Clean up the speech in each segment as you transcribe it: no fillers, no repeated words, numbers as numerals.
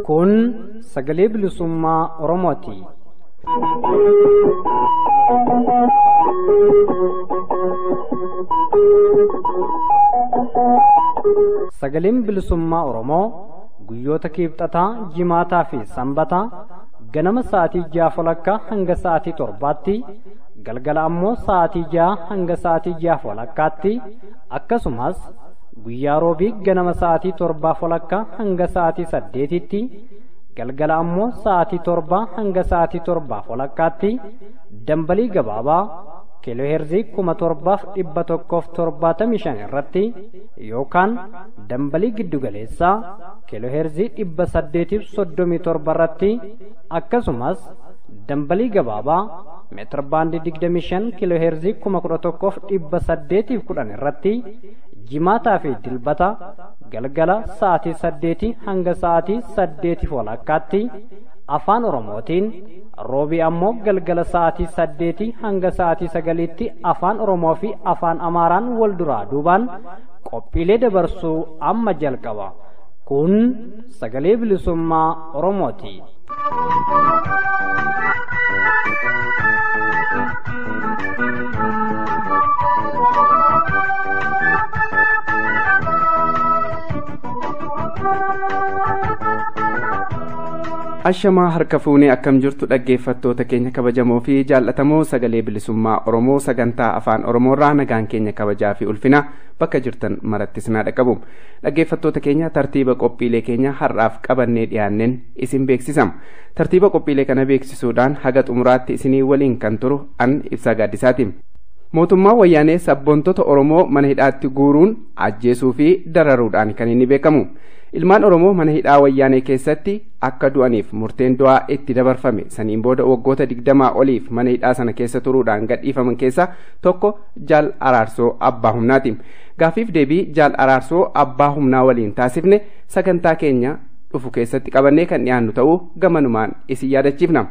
Kun sagalee bilisummaa Oromooti. Sagaleen bilisummaa Oromoo guyyoota kiibxataa, jimaataa fi sanbataa ganama sa'aatii 6:30 hanga sa'aatii 7tti, galgala ammoo sa'aatii 6 hanga sa'aatii 6:30tti, akkasumas guyyaa roobii ganama sa'aatii 7:30 hanga sa'aatii 8tti, galgala ammoo sa'aatii 7 hanga sa'aatii 7:30tti dambalii gabaabaa kiilooheerzii 7175 irratti yookaan dambalii giddugaleessaa kiilooheerzii 837 irratti, akkasumas dambalii gabaabaa meetir baandii 25 kiilooheerzii 11,810 irratti jimaataa fi dilbata galgala sa'aatii 8 hanga sa'aatii 8:30tti afaan Oromootiin, roobii ammoo galgala sa'aatii 8 hanga sa'aatii 9tti afaan Oromoo fi afaan Amaaraan wal duraa duubaan qophiilee dabarsuu amma jalqaba. Kun sagalee bilisummaa Oromooti. Ashamaa harka fuunee akkam jirtu dhaggeeffattoota keenya kabajamoo fi jaallatamoo sagalee bilisummaa Oromoo sagantaa afaan Oromoorraa nagaan keenya kabajaa fi ulfina bakka jirtan maratti isin dhaqqabu. Dhaggeeffattoota keenya, tartiiba qophiilee keenya har'aaf qabannee dhiyaanneen isin beeksisama. Tartiiba qophiilee kana beeksisuudhaan haga xumuraatti isinii waliin kan turu an Ibsaa Gaaddisaati. Mootummaan wayyaanee sabboontota Oromoo mana hidhaatti guuruun ajjeesuu fi dararuudhaan kan inni beekamu. Ilmaan Oromoo mana hidhaa wayyaanee keessatti akka du'aniif murteen du'aa itti dabarfame saniin booda waggoota 20 oliif mana hidhaa sana keessa turuudhaan gadhiifaman keessaa tokko Jaal Araarsoo Abbaa Humnaati. Gaaffiif deebii Jaal Araarsoo Abbaa Humnaa waliin taasifne sagantaa keenya dhufu keessatti qabannee kan dhiyaannu ta'uu gamanumaan isin yaadachiifna.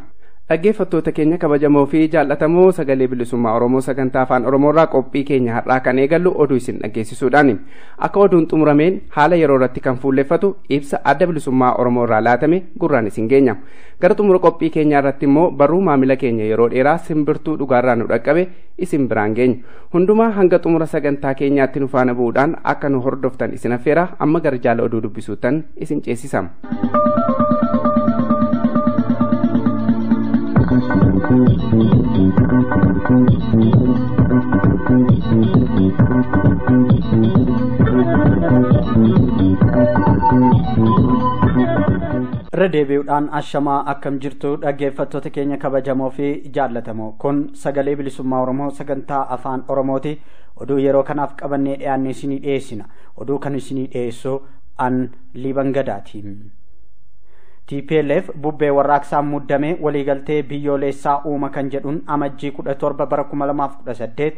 Dhaggeeffattoota keenya kabajamoo fi jaallatamoo sagalee bilisummaa Oromoo sagantaa afaan Oromoorraa qophii keenya har'aa kan eegallu oduu isin dhaggeessisuudhaani. Akka oduun xumurameen haala yeroo irratti kan fuulleffatu ibsa adda bilisummaa Oromoorraa laatame gurraan isin geenya. Gara xumura qophii keenyaa irratti immoo barruu maamila keenya yeroo dheeraa simbirtuu dhugaarraa nu dhaqqabe isin biraan geenya. Hundumaa hanga xumura sagantaa keenyaatti nu faana bu'uudhaan akka nu hordoftan isin affeera. Amma gara jaala oduu dubbisuuttan isin ceesisa. Irra deebi'uudhaan ashamaa akkam jirtu dhaggeeffattoota keenya kabajamoo fi jaallatamoo, kun sagalee bilisummaa Oromoo sagantaa afaan Oromooti. Oduu yeroo kanaaf qabannee dhiyaanne isinii dhiyeessina. Oduu kan isinii dhiyeessu an Liiban Gadaati. TPLF bubbee warraaqsaan muddamee waliigaltee biyyoolessaa uuma kan jedhuun amajjii 17 bara 2018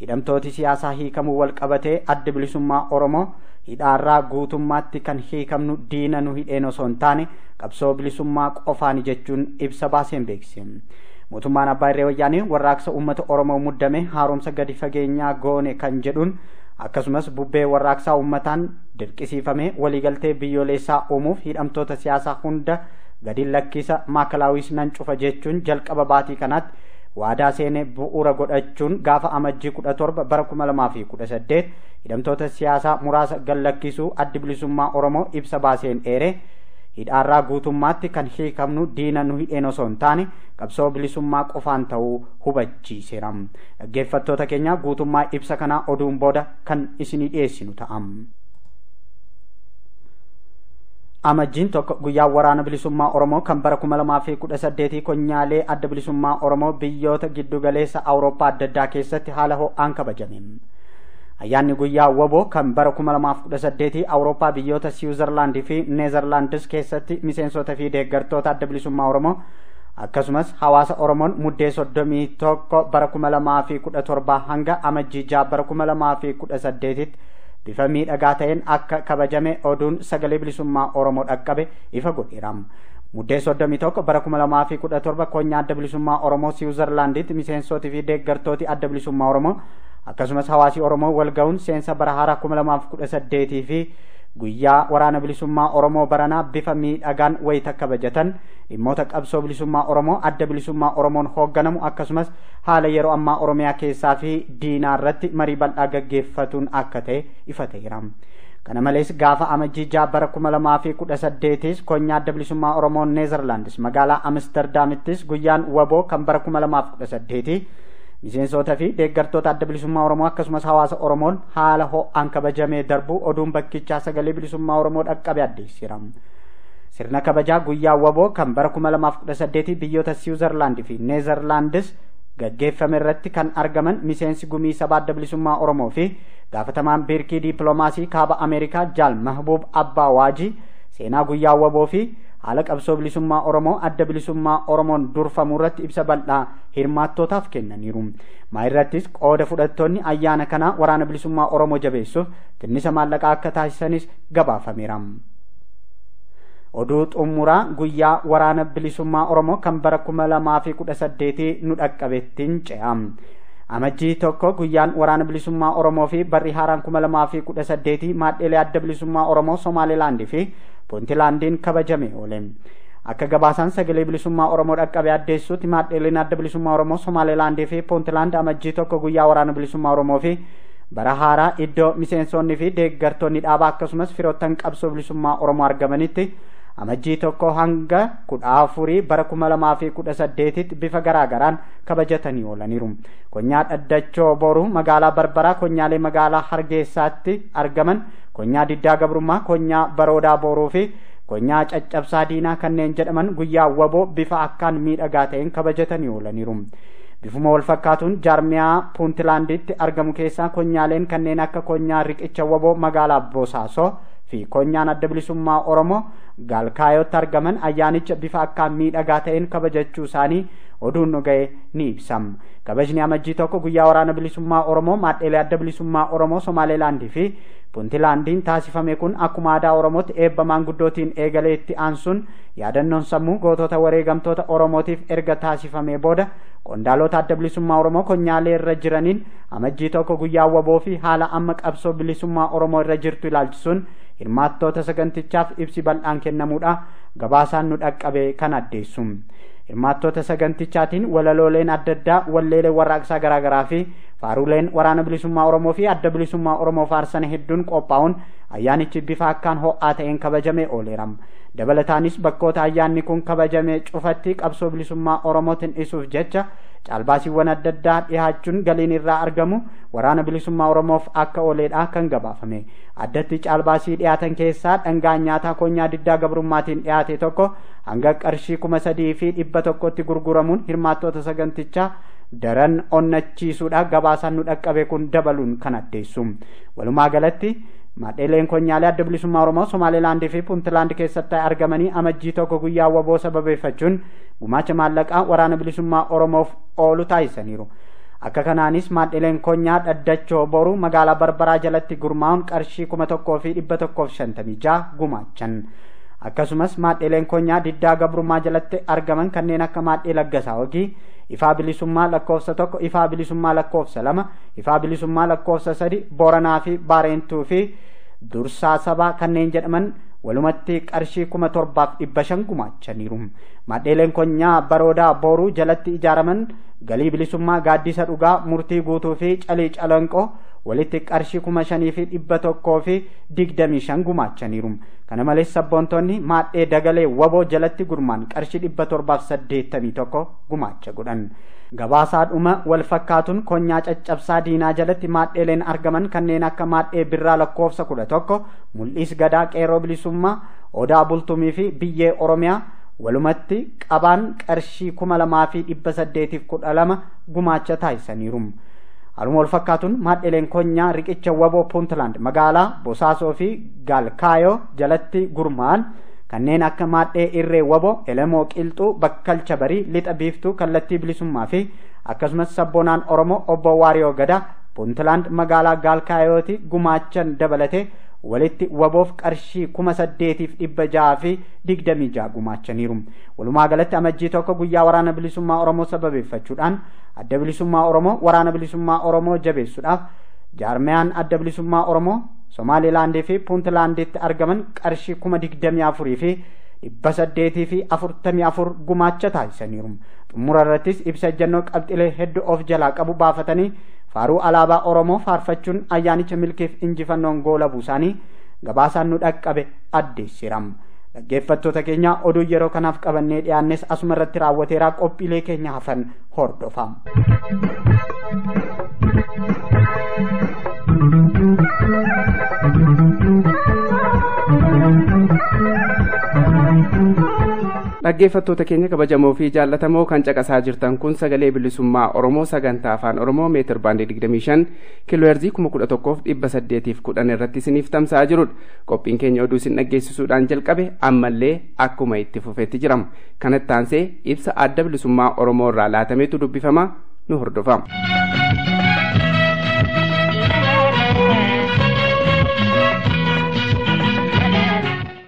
hidhamtooti siyaasaa hiikamuu wal qabatee adda bilisummaa Oromoo hidhaarraa guutummaatti kan hiikamnu diina nu hidheen osoo hin taane qabsoo bilisummaa qofaani jechuun ibsa baaseen beeksise. Mootummaan Abbaa Irree Wayyaanee warraaqsa uummata Oromoo muddame haaromsa gadi fageenyaa goone kan jedhuun akkasumas bubbee warraaqsaa uummataan dirqisiifamee waliigaltee biyyoolessaa uumuuf hidhamtoota siyaasaa hunda gadi lakkisa, maakalaawis nan cufa jechuun jalqaba baatii kanaatti waadaa seenee bu'uura godhachuun gaafa amajjii 17 bara 2018 hidhamtoota siyaasaa muraasa gallakkisuu addi bilisummaa Oromoo ibsa baaseen dheere. Hidhaarraa guutummaatti kan hiikamnu diina nu hidheen osoo hin taane qabsoo bilisummaa qofaan ta'uu hubachiiseera. Dhaggeeffattoota keenya, guutummaa ibsa kanaa oduun booda kan isinii dhiyeessinu ta'a. Amajjiin 1 guyyaa waraana bilisummaa Oromoo kan bara 2018 konyaalee adda bilisummaa Oromoo biyyoota giddugaleessa Awurooppaa adda addaa keessatti haala ho'aan kabajame. Ayyaanni guyyaa waboo kan bara 2018 Awurooppaa biyyoota Siwiizerlaandii fi Neezerlaandis keessatti miseensota fi deeggartoota adda bilisummaa Oromoo akkasumas hawaasa Oromoon muddee 31 bara 2017 hanga amajjii 6 bara 2018tti bifa miidhagaa ta'een akka kabajame oduun sagalee bilisummaa Oromoo dhaqqabe ifa godheera. Muddee 31 bara 2017 konyaa adda bilisummaa Oromoo Siwiizerlaanditti miseensotii fi deeggartooti adda bilisummaa Oromoo akkasumas hawaasi Oromoo wal ga'uun seensa bara haaraa 2018 fi guyyaa waraana bilisummaa Oromoo baranaa bifa miidhagaan wayita kabajatan dhimmoota qabsoo bilisummaa Oromoo adda bilisummaa Oromoon hoogganamu akkasumas haala yeroo ammaa Oromiyaa keessaa fi diinaa irratti marii bal'aa gaggeeffatuun akka ta'e ifa ta'eera. Kana malees gaafa amajjii 6 bara 2018 konyaa adda bilisummaa Oromoo Neezerlaandis magaalaa Amsterdaamittis guyyaan waboo kan bara 2018 miseensota fi deeggartoota adda bilisummaa Oromoo akkasumas hawaasa Oromoon haala ho'aan kabajamee darbu oduun bakkichaa sagalee bilisummaa Oromoo dhaqqabe addeessira. Sirna kabajaa guyyaa waboo kan bara 2018 biyyoota Siwiizerlaand fi Neezerlaandis gaggeeffame irratti kan argaman miseensi gumii sabaa adda bilisummaa Oromoo fi gaafatamaan biirkii diipiloomaasii kaaba Ameerikaa Jaal Mahbuub Abbaa Waajii seenaa guyyaa waboo fi haala qabsoo bilisummaa Oromoo adda bilisummaa Oromoon durfamu irratti ibsa bal'aa hirmaattootaaf kennaniiru. Maa irrattis qooda fudhattoonni ayyaana kanaa waraana bilisummaa Oromoo jabeessuuf tinnisa maallaqaa akka taasisanis gabaafameera. Oduu xumuraa guyyaa waraana bilisummaa Oromoo kan bara 2018 nu dhaqqabettiin ce'a. Amajjii 1 guyyaan waraana bilisummaa Oromoo fi barri haaraan 2018 maadheelee adda bilisummaa Oromoo Somaalilaandii fi Puuntilaandiin kabajame oole. Akka gabaasaan sagalee bilisummaa Oromoo dhaqqabe addeessuutti maadheeleen adda bilisummaa Oromoo Somaalilaandii fi Puuntilaand amajjii 1 guyyaa waraana bilisummaa Oromoo fi bara haaraa iddoo miseensonni fi deeggartoonni dhaabaa akkasumas firoottan qabsoo bilisummaa Oromoo argamanitti amajjii 1 hanga 14 bara 2018 bifa garaagaraan kabajatanii oolaniiru. Konyaa Dhaddachoo Boruu magaalaa Barbaraa, konyaalee magaalaa Hargeysaatti argaman, konyaa Diddaa Gabrummaa, konyaa Baroodaa Boruu fi konyaa Caccabsaa Diinaa kanneen jedhaman guyyaa waboo bifa akkaan miidhagaa ta'een kabajatanii oolaniiru. Bifuma wal fakkaatuun jaarmiyaa Puuntilaanditti argamu keessaa konyaaleen kanneen akka konyaa Riqicha Waboo magaalaa Bosaasoo fi konyaan adda bilisummaa Oromoo Gaalkaayotti argaman ayyaanicha bifa akkaan miidhagaa ta'een kabajachuu isaanii oduun nu ga'e ni ibsam. Kabajni amajjii 1 guyyaa waraana bilisummaa Oromoo maadheelee adda bilisummaa Oromoo Somaalilaandii fi Puuntilaandiin taasifame kun akkuma aadaa Oromootti eebba maanguddootiin eegalee itti aansuun yaadannoon sammuu gootota wareegamtoota Oromootiif erga taasifamee booda qondaalota adda bilisummaa Oromoo konyaalee irra jiraniin amajjii 1 guyyaa waboo fi haala amma qabsoo bilisummaa Oromoo irra jirtu ilaalchisuun hirmaattoota sagantichaaf ibsi bal'aan kennamuudha gabaasaan nu dhaqqabe kan addeessu. Hirmaattoota sagantichaatiin walalooleen adda addaa, walleelee warraaqsaa garaagaraa fi faaruleen waraana bilisummaa Oromoo fi adda bilisummaa Oromoo faarsan hedduun qophaa'uun ayyaanichi bifa akkaan ho'aa ta'een kabajamee ooleera. Dabalataanis bakkoota ayyaanni kun kabajame cufatti qabsoo bilisummaa Oromootiin isuuf jecha caalbaasiiwwan adda addaa dhihaachuun galiin irraa argamu waraana bilisummaa Oromoof akka ooleedha kan gabaafame. Addatti caalbaasii dhiyaatan keessaa dhangaa nyaataa konyaa Diddaa Gabrummaatiin dhiyaate tokko hanga qarshii 3,100tti gurguramuun hirmaattoota sagantichaa daran onnachiisuudha gabaasaan nu dhaqqabe kun dabaluun kan addeessu. Walumaa galatti maadheeleen konyaalee adda bilisummaa Oromoo Somaalilaandii fi Puuntilaand keessatti argamanii amajjii 1 guyyaa waboo sababeeffachuun gumaacha maallaqaa waraana bilisummaa Oromoof oolu taasisaniiru. Akka kanaanis maadheeleen konyaa Dhaddachoo Boruu magaalaa Barbaraa jalatti gurmaa'uun qarshii 1,156 gumaachan. Akkasumas maadheeleen konyaa Diddaa Gabrummaa jalatti argaman kanneen akka maadhee Laggasaa Wagii, Ifaa Bilisummaa lakkoofsa 1, Ifaa Bilisummaa lakkoofsa 2, Ifaa Bilisummaa lakkoofsa 3, Booranaa fi Baareentuu fi Dursaa Sabaa kanneen jedhaman walumatti qarshii 7,500 gumaachaniiru. Maadheeleen konyaa Baroodaa Boruu jalatti ijaaraman galii bilisummaa Gaaddisa Dhugaa, Murtii Guutuu fi Calii Calanqoo walitti qarshii 5,125 gumaachaniiru. Kana malees sabboontonni maadhee Dagalee Waboo jalatti gurmaan qarshii 781 gumaacha godhan. Gabaasaadhuma wal fakkaatuun konyaa Caccabsaa Diinaa jalatti maadheeleen argaman kanneen akka maadhee Birraa lakkoofsa 11, Mul'is Gadaa, Qeerroo Bilisummaa, Odaa Bultumii fi Biyyee Oromiyaa walumatti qabaan qarshii 2,812 gumaacha taasisaniiru. Haaluma wal fakkaatuun maadheeleen konyaa Riqicha Waboo Puuntland magaalaa Bosaasoo fi Gaalkaayoo jalatti gurmaa'an kanneen akka maadhee Irree Waboo, Elemoo Qilxuu, Bakkalcha Barii, Lixa Biiftuu, Kallattii Bilisummaa fi akkasumas sabboonaan Oromoo Obbo Waariyoo Gadaa Puuntland magaalaa Gaalkaayooti gumaachan dabalatee Walitti waboof qarshii 8626 gumaachaniiru. Walumaa galatti Amajjii 1 guyyaa waraana bilisummaa Oromoo sababeeffachuudhaan adda bilisummaa Oromoo waraana bilisummaa Oromoo jabeessuudhaaf jaarmiyaan adda bilisummaa Oromoo Somaalilaandii fi Puuntlaanditti argaman qarshii 24,844 gumaacha taasisaniiru. Xumura irrattis ibsa ejjennoo qabxilee hedduu of jalaa qabu baafatanii faaruu alaabaa Oromoo faarfachuun ayyaanicha milkiif injifannoon goola buusaanii gabaasaan nu dhaqqabe addeessiram. Dhaggeeffattoota keenya, oduu yeroo kanaaf qabannee dhiyaannes asuma irratti raawwateeraa. Qophiilee keenya hafan hordofaa. Dhaggeeffattoota keenya kabajamoo fi jaallatamoo, kan caqasaa jirtan kun sagalee bilisummaa Oromoo sagantaa afaan Oromoo meetir baandii 25 kiilooherzii 11,810 irratti isiniif tamsa'aa jirudha. Qophiin keenya oduu isin dhaggeessisuudhaan jalqabe ammallee akkuma itti fufetti jirama. Kanatti aansee ibsa adda bilisummaa Oromoo irraa laatametu dubbifama, nu hordofama.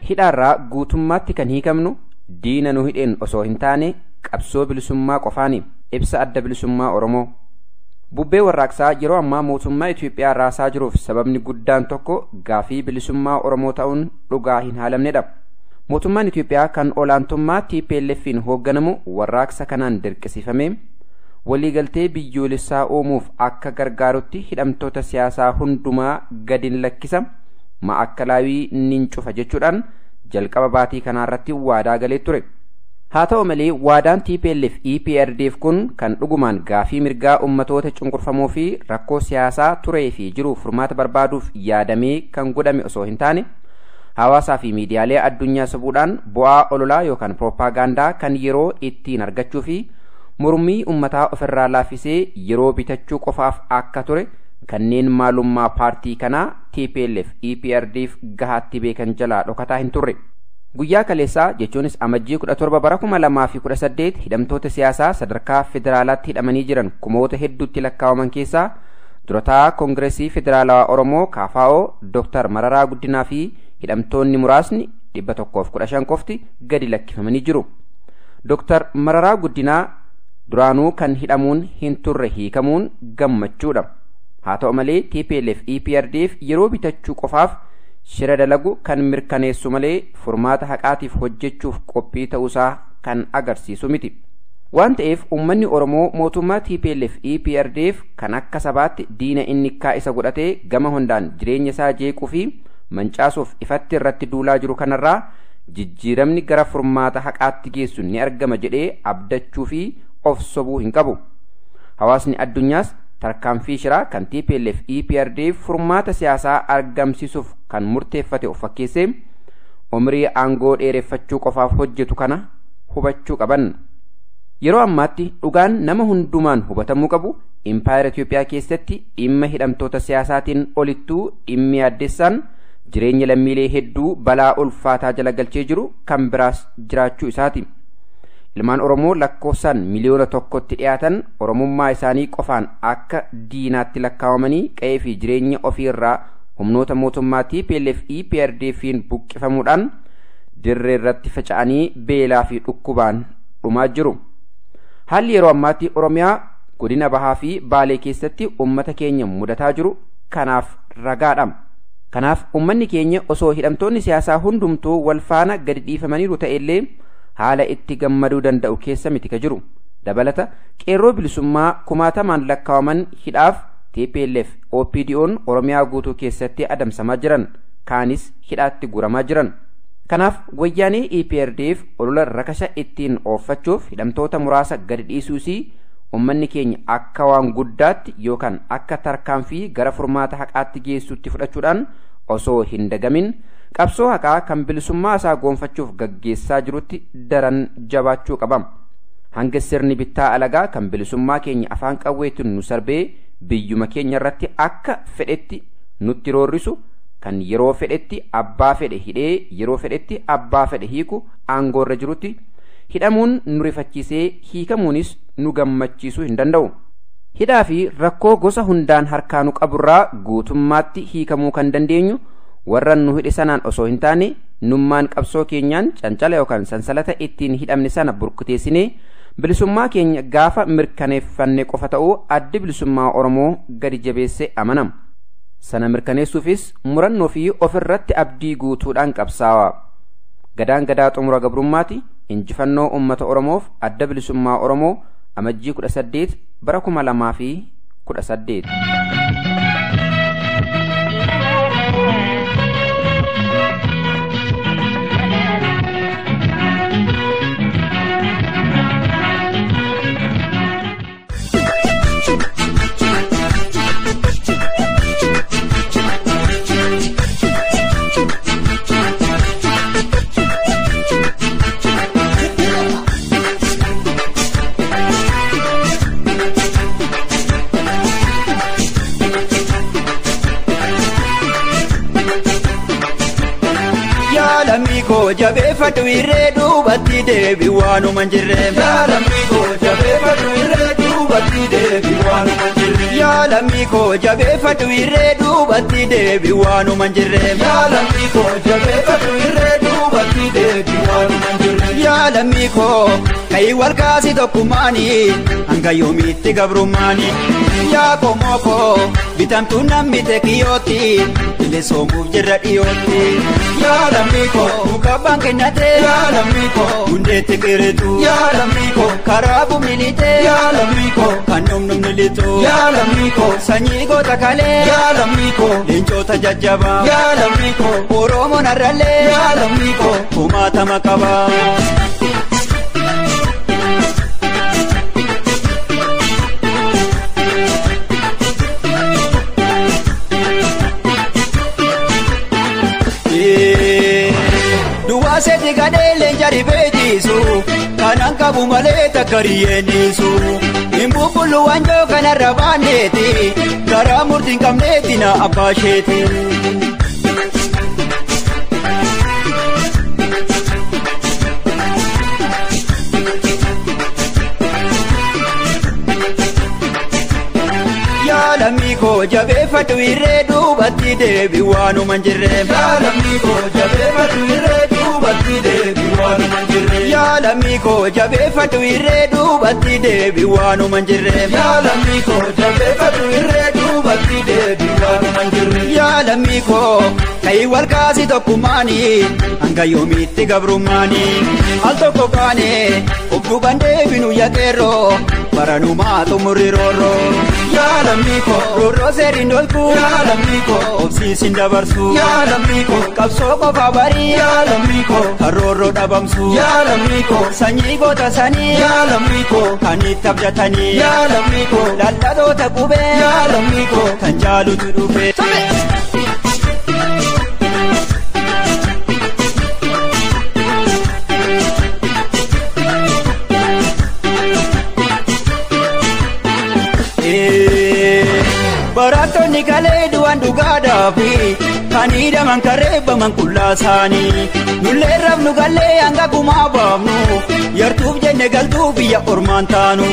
Hidhaarraa guutummaatti kan hiikamnu diina nu hidheen osoo hin taane qabsoo bilisummaa qofaani. Ibsa adda bilisummaa Oromoo. Bubbee warraaqsaa yeroo ammaa mootummaa Itoophiyaa raasaa jiruuf sababni guddaan tokko gaafii bilisummaa Oromoo ta'uun dhugaa hin haalamnedha. Mootummaan Itoophiyaa kan olaantummaa TPLF'n hoogganamu warraaqsa kanaan dirqisiifamee waliigaltee biyyoolessaa uumuuf akka gargaarutti hidhamtoota siyaasaa hundumaa gadin lakkisa, ma'akkalaawii nin cufa jechuudhaan jalqaba baatii kanaarratti waadaa galee ture. Haa ta'u malee, waadaan TPLF EPRDF kun kan dhugumaan gaafii mirgaa ummatoota cunqurfamoo fi rakkoo siyaasaa turee fi jiru furmaata barbaaduuf yaadamee kan godhame osoo hin taane, hawaasaa fi miidiyaalee addunyaa sobuudhaan bu'aa ololaa yookaan pirooppaagaandaa kan yeroo ittiin argachuu fi mormii ummataa ofirraa laaffisee yeroo bitachuu qofaaf akka ture kanneen maalummaa paartii kanaa TPLF EPRDF gahaatti beekan jalaa dhokataa hin turre. Guyyaa kaleessaa, jechuunis Amajjii 17 bara 2018, hidhamtoota siyaasaa sadarkaa federaalaatti hidhamanii jiran kumoota hedduutti lakkaa'aman keessaa durataa Koongireesii Federaalawaa Oromoo KFO Dr. Mararaa Guddinaa fi hidhamtoonni muraasni 115 qofti gadi lakkifamanii jiru. Dr. Mararaa Guddinaa duraanuu kan hidhamuun hin turre hiikamuun gammachuudha. Haa ta'u malee, TPLF EPRDF yeroo bitachuu qofaaf shira dalagu kan mirkaneessu malee furmaata haqaatiif hojjechuuf qophii ta'uusaa kan agarsiisu miti. Waan ta'eef, uummanni Oromoo mootummaa TPLF EPRDF kan akka sabaatti diina inni kaa isa godhatee gama hundaan jireenya isaa jeequu fi mancaasuuf ifatti irratti duulaa jiru kanarraa jijjiiramni gara furmaata haqaatti geessu ni argama jedhee abdachuu fi of sobuu hin qabu. Hawaasni addunyaas tarkaanfii shiraa kan TPLF EPRDF furmaata siyaasaa argamsiisuuf kan murteeffate of fakkeessee umrii aangoo dheereffachuu qofaaf hojjetu kana hubachuu qaban. Yeroo ammaatti dhugaan nama hundumaan hubatamuu qabu, impaayera Itoophiyaa keessatti dhimma hidhamtoota siyaasaatiin olittuu dhimmi addessaan jireenya lammiilee hedduu balaa ulfaataa jala galchee jiru kan biraas jiraachuu isaati. Ilmaan Oromoo lakkoofsaan 1 miliyoonatti dhiyaatan Oromummaa isaanii qofaan akka diinaatti lakkaawamanii qe'ee fi jireenya ofiirraa humnoota mootummaa TPLF EPRDF'n buqqifamuudhaan dirree irratti faca'anii beelaa fi dhukkubaan dhumaa jiru. Haalli yeroo ammaatti Oromiyaa godina Bahaa fi Baalee keessatti uummata keenya mudataa jiru kanaaf ragaadha. Kanaaf uummanni keenya osoo hidhamtoonni siyaasaa hundumtuu wal faana gadi dhiifamaniiru ta'ellee haala itti gammaduu danda'u keessa miti ka jiru. Dabalata, qeerroo bilisummaa kumaatamaan lakkaawaman hidhaaf TPLF OPDO'n Oromiyaa guutuu keessatti adamsamaa jiran, kaanis hidhaatti guuramaa jiran. Kanaaf wayyaanee EPRDF olola rakasha ittiin ooffachuuf hidhamtoota muraasa gadi dhiisuusii uummanni keenya akka waan guddaatti yookaan akka tarkaanfii gara furmaata haqaatti geessutti fudhachuudhaan osoo hin dagamin qabsoo haqaa kan bilisummaa isaa goonfachuuf gaggeessaa jirutti daran jabaachuu qaba. Hanga sirni bittaa alagaa kan bilisummaa keenya afaan qawweetiin nu sarbee biyyuma keenya irratti akka fedhetti nutti roorrisu, kan yeroo fedhetti abbaa fedhe hidhee yeroo fedhetti abbaa fedhe hiiku aangoorra jirutti, hidhamuun nu rifachiisee hiikamuunis nu gammachiisuu hin danda'u. Hidhaa fi rakkoo gosa hundaan harkaa nu qaburraa guutummaatti hiikamuu kan dandeenyu Warra nu hidhe sanaan osoo hin taane nummaan qabsoo keenyaan cancala yookaan sansalata ittiin hidhamne sana burkuteessinee bilisummaa keenya gaafa mirkaneeffanne qofa ta'uu addi bilisummaa Oromoo gadi jabeessee amanama. Sana mirkaneessuufis murannoo fi ofirratti abdii guutuudhaan qabsaawa. Gadaan gadaa xumura gabrummaati. Injifannoo uummata Oromoof adda bilisummaa Oromoo amajjii 18 bara 2018. Yaalamii jabeeffadhu irree duubatti deebi waanuma hin jirre. Yaalamii jabeeffadhu irree duubatti deebi waanuma hin jirre. Yaalamii jabeeffadhu irree duubatti deebi waanuma hin jirre. Yaalamii jabeeffadhu irree duubatti deebi waanuma hin jirre. Yaalamii ka'ii wal kaasi tokkummaani hanga yoomiitti gabrummaani. Yaa qomoo bitamtuu namni teekiyootti bilisoomuuf jirra dhiyootti. Yaalamii muka kennate yaalamii hundeetti qiritu yaalamii karaa bumilite yaalamii kan dhumnumni litu yaalamii sanyii goota kalee yaalamii leencota jajjabaa yaalamii Oromoon har'allee yaalamii kumaatama qabaa. Duwwaasee gadhee leenca ribeetisu kanaan qabu malee takka riyeennisu. Hin bubbullu wanjoo kanarra baaneeti karaa murtiin qabneeti na abbaa isheeti. Yaalamii jabeeffadhu irree duubatti deebi waanuma hin jirre. Yaalamii jabeeffadhu irree duubatti deebi waanuma hin jirre. Yaalamii jabeeffadhu irree duubatti deebi waanuma hin jirre. Yaalamii jabeeffadhu irree duubatti deebi waanuma hin jirre. Yaalamii ka'ii wal kaasi tokkummaani hanga yoomiitti gabrummaani. Al tokko kaane of duuban deebinu yaqeerroo baranumaa xumurri roorroo. Yaalamii roorroo seeriin dolku yaalamii obsiisin dabarsu yaalamii qabsoo qofa barii yaalamii kan roorroo dhabamsu yaalamii sanyii goota sanii yaalamii kan itti abdatanii yaalamii lallatoota qubee yaalamii kan jaalutu dhufe. Barattoonni galee du'an dhugaadhaafi kan hidhaman kan reebbaman qullaasaanii nullee rafnu galee hanga gumaa baafnu yartuuf jenne galtuu biyya ormaan taanu.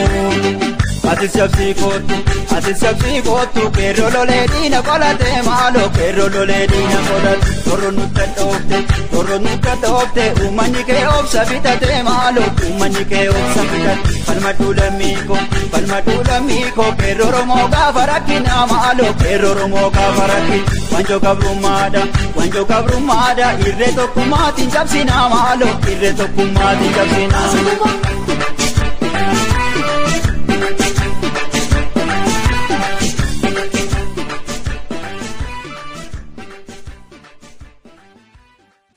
Atis cabsii kootu atis cabsii kootu qeerroo lolee diina qolate maaloo qeerroo lolee diina qolate torro nutti dhoofte torro nutti dhoofte uummanni kee obsa bitate maaloo uummanni kee obsa bitate falmadhu lammiikoo falmadhu lammiikoo qeerroo Oromoo gaafa rakkina maaloo qeerroo Oromoo gaafa rakkina wanjoo gabrummaadha wanjoo gabrummaadha irree tokkummaatiin cabsinaa maaloo irree tokkummaatiin cabsinaa.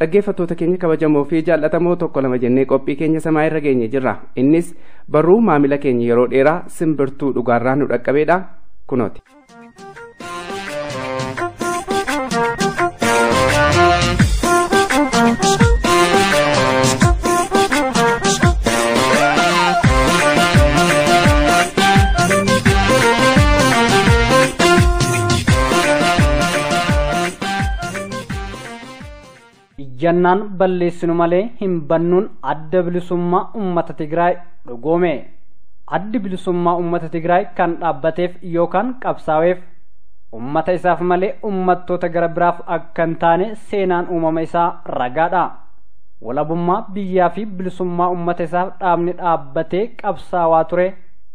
Dhaggeeffattoota keenya kabajamoo fi jaallatamoo tokko lama jennee qophii keenya samaa irra geenye jirra. Innis barruu maamila keenya yeroo dheeraa simbirtuu dhugaarraa nu dhaqqabeedha. Kunooti. Iyyannaan balleessinu malee hin bannuun adda bilisummaa uummata Tigraay dhugoome. Addi bilisummaa uummata Tigraay kan dhaabbateef yookaan qabsaa'eef Ummata isaaf malee ummattoota gara biraaf akka hin taane seenaan uumama isaa ragaadha. Walabummaa biyyaa fi bilisummaa ummata isaaf dhaabni dhaabbatee qabsaawaa ture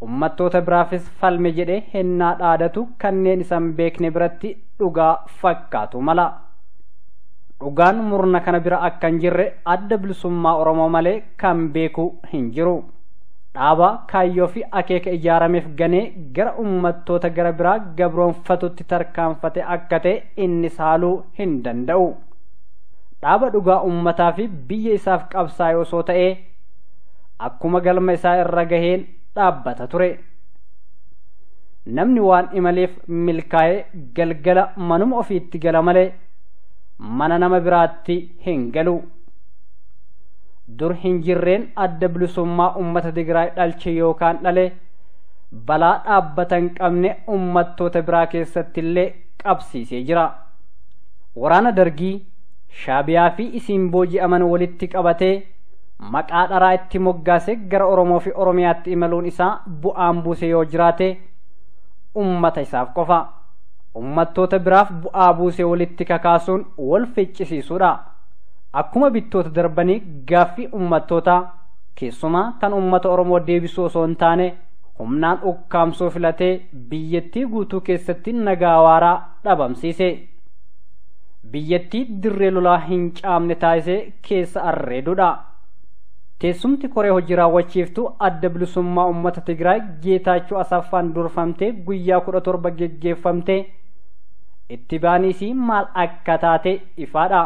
ummattoota biraafis falme jedhee hennaa dhaadatu kanneen isan beekne biratti dhugaa fakkaatu mala. Dhugaan murna kana bira akka hin jirre adda bilisummaa Oromoo malee kan beeku hin jiru. Dhaaba kaayyoo fi akeeka ijaarameef ganee gara ummattoota gara biraa gabroonfatutti tarkaanfate akka ta'e inni saaluu hin danda'u. Dhaaba dhugaa ummataa fi biyya isaaf qabsaa'e osoo ta'ee akkuma galma isaa irra gaheen dhaabbata ture. Namni waan imaleef milkaa'ee galgala manuma ofiitti gala malee mana nama biraatti hin galu. Dur hin jirreen adda bilisummaa ummata Tigraay dhalche yookaan dhale balaa dhaabbata hin qabne ummattoota biraa keessatti illee qabsiisee jira. Waraana Dargii Shaabiyaa fi isiin booji'aman walitti qabatee maqaa dharaa itti moggaasee gara Oromoo fi Oromiyaatti imaluun isaa bu'aan buuse yoo jiraate ummata isaaf qofa. Ummattoota biraaf bu'aa buuse walitti kakaasuun wal ficcisiisuudha. Akkuma bittoota darbanii gaaffii ummattootaa keessumaa kan ummata Oromoo deebisuu osoo hin taane humnaan ukkaamsuu filatee biyyattii guutuu keessatti nagaa waaraa dhabamsiise. Biyyattii dirree lolaa hin caamne taasisee keessa arreedudha. Teessumti koree hojii raawwachiiftuu adda bilisummaa uummata Tigraay Geetaachoo Asaffaan durfamtee guyyaa 17 geggeeffamtee itti baaniisii maal akka taate ifaadha.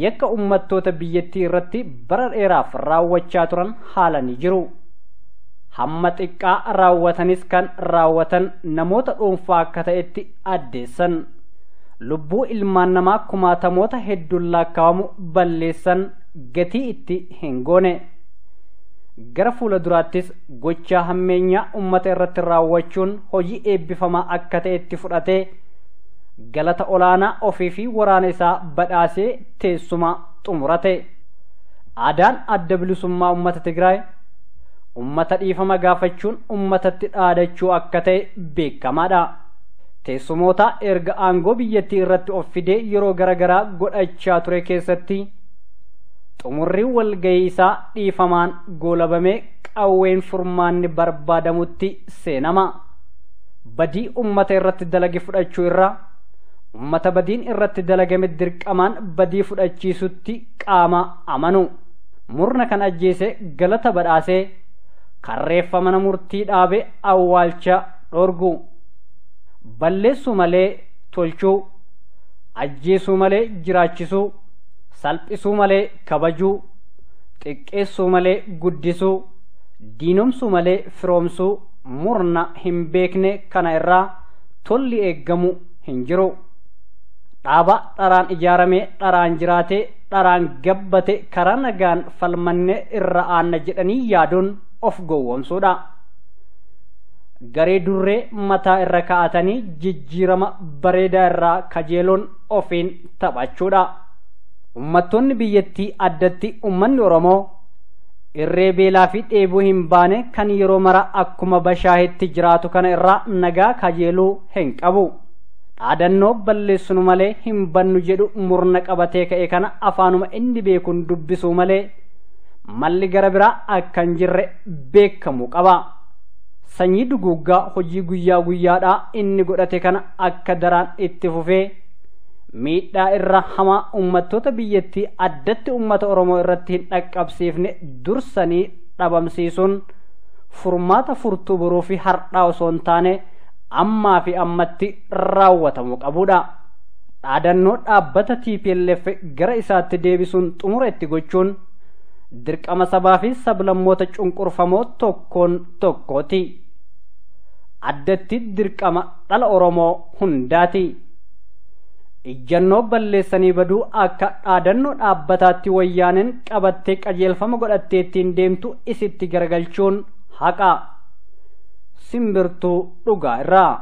Yakka uummattoota biyyattii irratti bara dheeraaf raawwachaa turan haala ni jiru. Hamma xiqqaa raawwatanis kan raawwatan namoota dhuunfaa akka ta'etti addeessan. Lubbuu ilmaan namaa kumaatamoota hedduun lakkaa'amu balleessan gatii itti hin goone. Gara fuula duraattis gochaa hammeenyaa uummata irratti raawwachuun hojii eebbifamaa akka ta'etti fudhatee galata olaanaa ofii fi waraana isaa badhaasee teessuma xumurate. Aadaan adda bilisummaa uummata Tigraay uummata dhiifama gaafachuun uummatatti dhaadachuu akka ta'e beekamaadha. Teessumoota erga aangoo biyyattii irratti of fidee yeroo garaagaraa godhachaa ture keessatti xumurri walgahii isaa dhiifamaan goolabamee qawween furmaanni barbaadamutti seenama. Badii uummata irratti dalage fudhachuu irra uummata badiin irratti dalagame dirqamaan badii fudhachiisutti qaama amanu. Murna kan ajjeese galata badhaasee karreeffa mana murtii dhaabe awwaalcha dhorgu. Balleessuu malee tolchuu, ajjeesuu malee jiraachisuu, salphisuu malee kabajuu, xiqqeessuu malee guddisuu, diinomsuu malee firoomsuu murna hin beekne kana irraa tolli eeggamu hin jiru. Dhaaba dharaan ijaaramee dharaan jiraatee dharaan gabbate karaa nagaan falmanne irra aanna jedhanii yaaduun of gowwoomsuudha. Garee durree mataa irra kaa'atanii jijjiirama bareedaa irraa kajeeloon ofiin taphachuudha. Uummattoonni biyyattii addatti uummanni Oromoo irree beelaa fi dheebuu hin baane kan yeroo mara akkuma bashaahetti jiraatu kana irraa nagaa kajeeluu hin qabu. Dhaadannoo balleessinu malee hin bannu jedhu murna qabatee ka'e kana afaanuma inni beekuun dubbisuu malee malli gara biraa akka hin jirre beekamuu qaba. Sanyii duguuggaa hojii guyyaa guyyaadhaa inni godhate kana akka daraan itti fufee miidhaa irra hamaa uummattoota biyyattii addatti uummata Oromoo irratti hin dhaqqabsiifne dursanii dhabamsiisuun furmaata furtuu boruu fi har'aa osoo hin taane ammaa fi ammatti raawwatamuu qabudha. Dhaadannoo dhaabbata TPLF gara isaatti deebisuun xumura itti gochuun dirqama sabaa fi sablammoota cunqurfamoo tokkoon tokkooti. Addatti dirqama dhala Oromoo hundaati. Ijjannoo balleessanii baduu akka dhaadannoo dhaabbataatti wayyaaneen qabattee qajeelfama godhattee ittiin deemtu isitti garagalchuun haqa. Simbirtuu dhugaa irraa.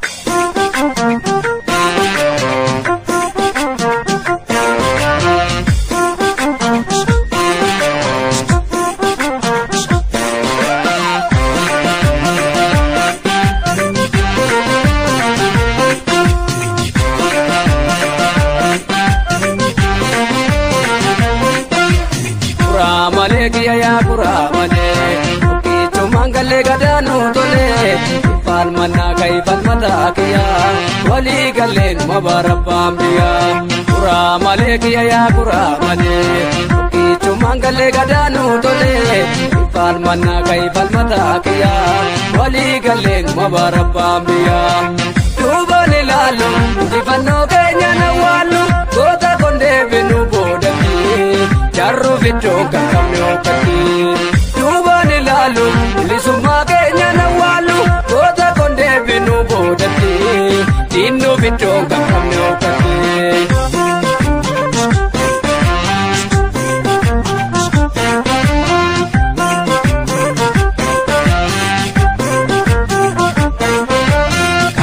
gadaanuu tole falmannaa kaifalmataa kiyya walii galleen mabarabbaan biyya kuraa malee kiyya yaa kuraa malee tokkichumaan gallee gadaanuu tole falmannaa kaifalmataa kiyya walii galleen mabarabbaan biyya duubaan ilaalu injifannoo keenya nawwaallu goota kondee binu boodatti jarruuf iddoo kan qabne hokkatti duubaan ilaalu bilisummaa keenya nawwaallu goota kondee binu boodatti diinnuuf iddoo kan qabne hokkatti.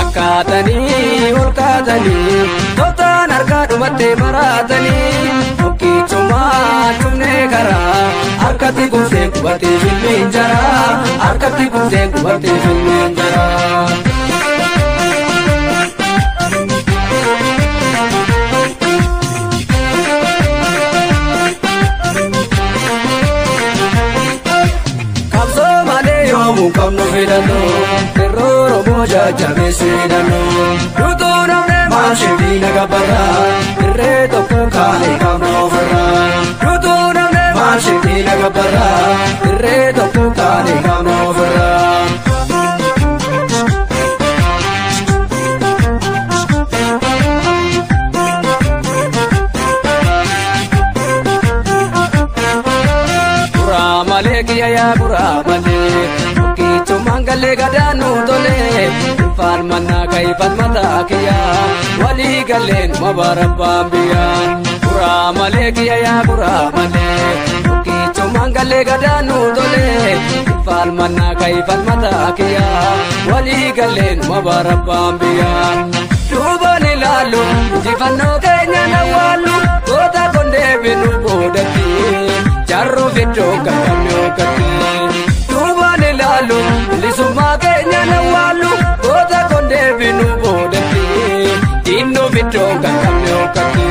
Kakkaatanii ol kaatanii toftaan harkaa dhumattee maraatanii tokkichumaa cufnee karaa harkatti kuusee qubatee filmiin jaraa harkatti kuusee qubatee filmiin jaraa. Qabsoo malee yoomuu qabnu filannoo yeroo Oromoo jajjabeessu hidhannoo duutuu namni maashee diina gabbarraa irree tokko kaanee qabnu ofirraa duutuu namni maashee diina gabbarraa irree tokko kaanee qabnu ofirraa. Kuraa malee kiyya yaa kuraa malee tokkichumaan gallee gadaanuu tole falmannaa kaifalmataa kiyya walii galleen mabarabbaan biyya kuraa malee kiyya yaa kuraa malee tokkichumaan gallee gadaanuu tole falmannaa kaifalmataa kiyya walii galleen mabarabbaan biyya duubaan ilaalu injifannoo keenya nawwaallu goota kondee binu boodatti jarruuf iddoo kan qabne hokkatti duubaan ilaalu bilisummaa keenya nawwaallu goota kondee binu boodatti diinnuuf iddoo kan qabne hokkatti.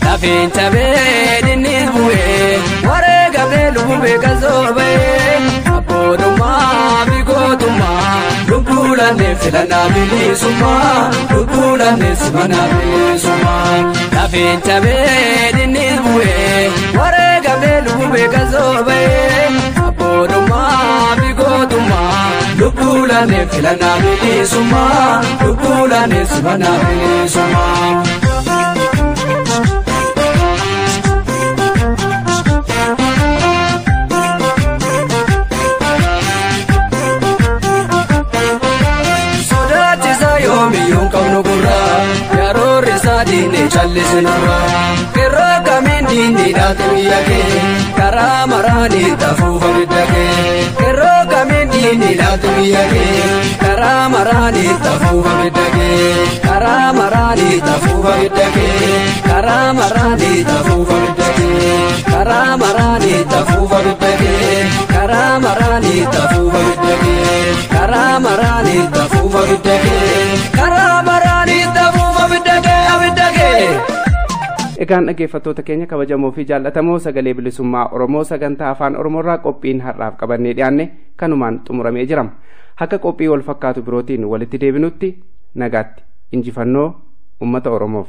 Lafeen cabee dinnis bu'ee wareegamee lubbuu beekan soobee abboodummaa fi gootummaa lubbuu lanneen filannaa bilisummaa lubbuu lanneen simannaa bilisummaa. Lafeen cabee dinnis bu'ee wareegamee lubbuu beekan soobee abboodummaa fi gootummaa lubbuu lanneen filannaa bilisummaa lubbuu lanneen simannaa bilisummaa. Yoomiyyuun qabnu gurraa yeroo risaa diinee callisinurraa yeroo kamiin diinni dhaate biyya kee karaa maraanii tafuufa bidda kee yeroo kamiin diinni dhaate biyya kee karaa maraanii tafuufa bidda kee karaa maraanii tafuufa bidda kee karaa maraanii tafuufa bidda kee karaa maraanii tafuufa bidda kee karaa maraanii tafuufa bidda kee karaa maraanii tafuufa bidda kee karaa maraanii tafuufa bidda kee abidda kee. Egaan dhaggeeffattoota keenya kabajamoo fi jaallatamoo sagalee bilisummaa Oromoo sagantaa afaan Oromoorraa qophiin har'aaf qabannee dhiyaanne kanumaan xumuramee jira. Akka qophii wal fakkaatu birootiin walitti deebinutti nagaatti injifannoo uummata Oromoof.